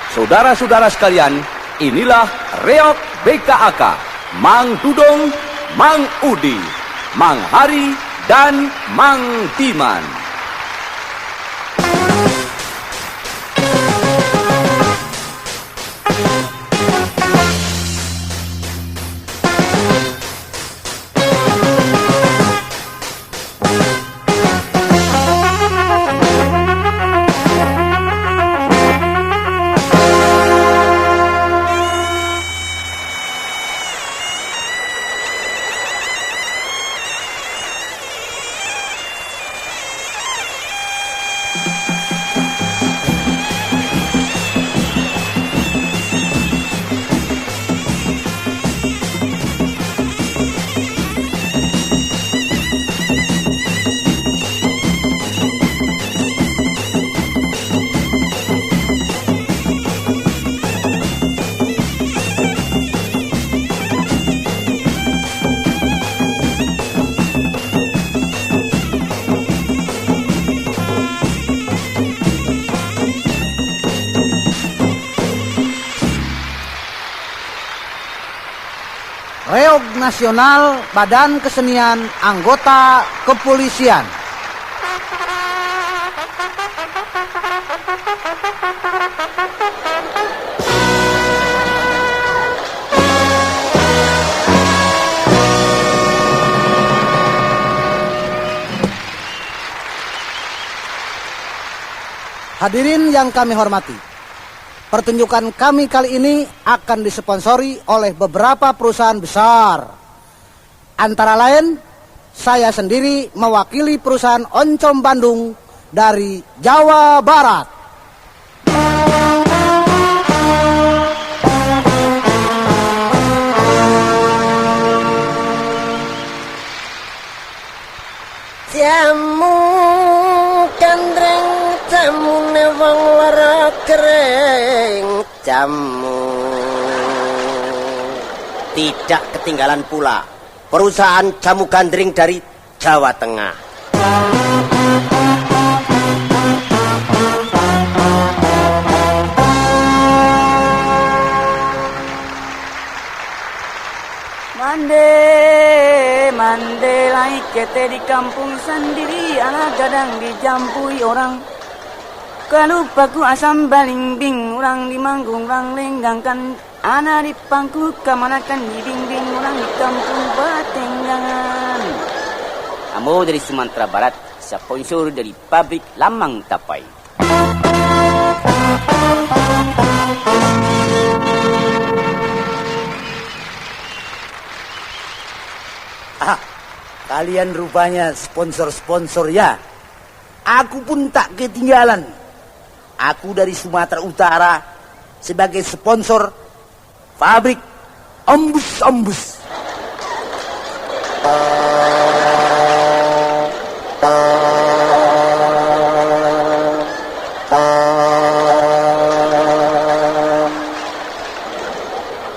Saudara-saudara sekalian, inilah Reog BKAK, Mang Dudung, Mang Udi, Mang Hari, dan Mang Diman. Reog Nasional Badan Kesenian Anggota Kepolisian. Hadirin yang kami hormati, pertunjukan kami kali ini akan disponsori oleh beberapa perusahaan besar. Antara lain, saya sendiri mewakili perusahaan Oncom Bandung dari Jawa Barat. Jamu gandreng jamune wong lara kering jamu. Tidak ketinggalan pula perusahaan jamu gandring dari Jawa Tengah. Mande, mande lai kete di kampung sendiri, anak gadang dijampui orang. Kalau paku asam balimbing, orang di manggung, orang lenggang kan. Anak di pangku kamanakan dibimbing, orang di kampung batenggangan. Amo dari Sumatera Barat, sponsor dari pabrik Lamang Tapai. Ah, kalian rupanya sponsor-sponsor ya. Aku pun tak ketinggalan. Aku dari Sumatera Utara sebagai sponsor pabrik Embus-Embus.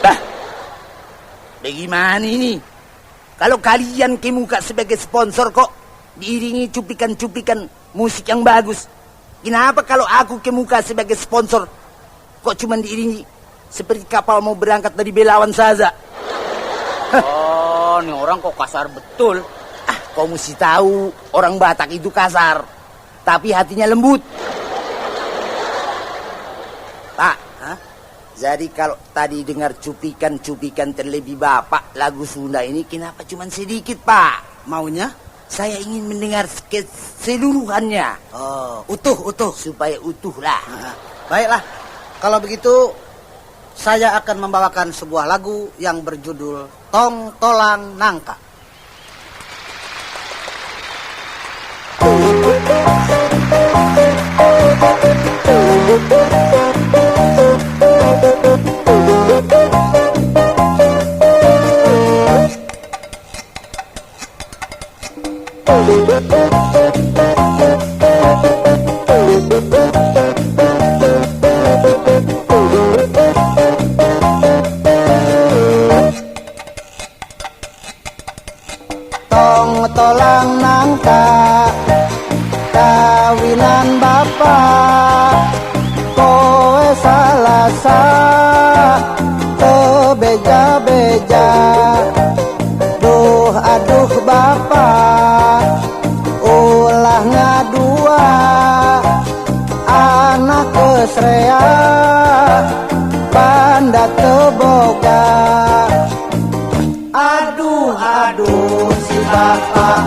Bah, bagaimana ini? Kalau kalian kemuka sebagai sponsor kok diiringi cuplikan-cuplikan musik yang bagus. Kenapa kalau aku kemuka sebagai sponsor kok cuma diiringi seperti kapal mau berangkat dari Belawan saja? Oh, ini orang kok kasar betul. Ah, kau mesti tahu orang Batak itu kasar, tapi hatinya lembut. Pak, hah? Jadi kalau tadi dengar cuplikan-cuplikan terlebih bapak lagu Sunda ini kenapa cuma sedikit, Pak? Maunya? Saya ingin mendengar keseluruhannya. Oh, utuh, utuh. Supaya utuh lah. Nah, baiklah, kalau begitu saya akan membawakan sebuah lagu yang berjudul Tong Tolang Nangka. Tong tolang nangka kawinan bapak, kowe salah asa teu beja-beja. Duh aduh bapak ulah ngadua, anak kesrea banda teu boga. Aduh aduh si bapak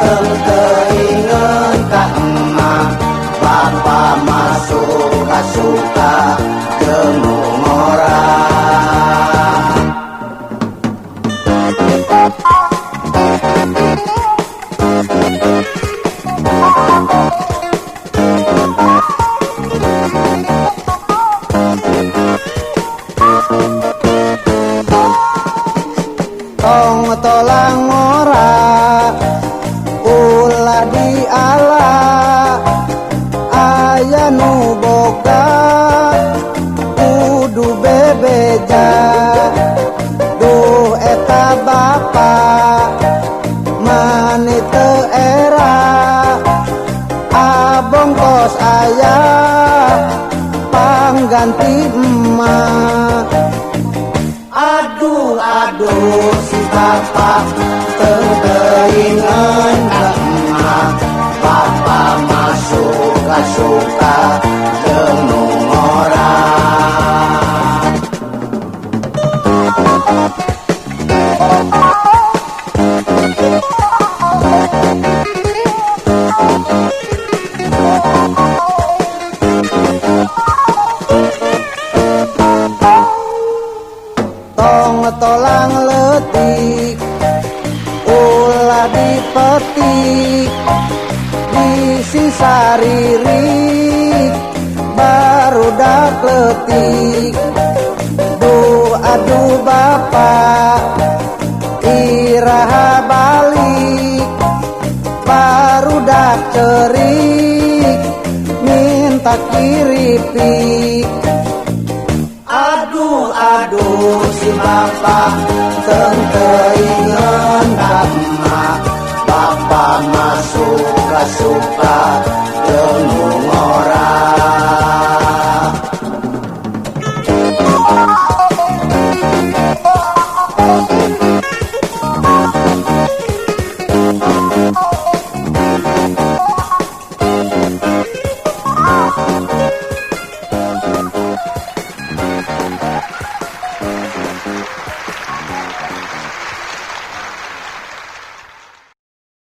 teu teuingeun ka emak, bapak mah suka-suka jeung nu ngora. Tong tolang ngora ulah diala, aya nu boga kudu bebeja. Duh eta bapak mani teu era, abong kos aya pangganti emak. Aduh aduh si bapak teu teuingeun ka emak, bapak mah suka-suka jeung nu ngora. Tong tolang leutik ulah dipetik, disisa ririk barudak leutik. Duh aduh bapak iraha balik, barudak cerik minta kiripik. Aduh aduh si bapak teu teuingeun ka emak, bapak mah suka-suka